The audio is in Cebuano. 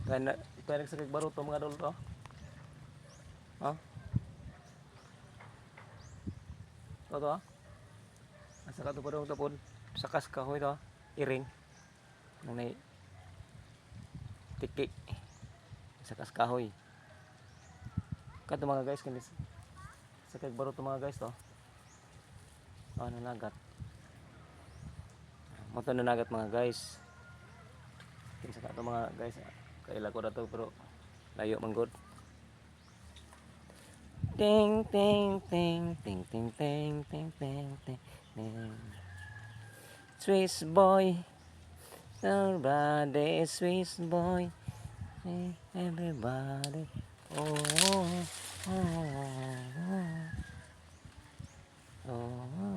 Kaya na, kaya nagsakay baruto, mga dol, to. Oh. To to. Ah. Asa ka to parang tapon. Sakas kahoy to. Iring. Nanay tiki. Sakas kahoy. Kato, mga guys, kini sakay baruto, mga guys, to. Oh, nanagat. Mo to nanagat, mga guys. Kinsa ka to, mga guys? Kaila ko na to pero layo man gud. Ting ting ting ting ting ting ting ting ting ting. Swiss boy. Everybody Swiss boy. Hey, everybody. Oh. Oh.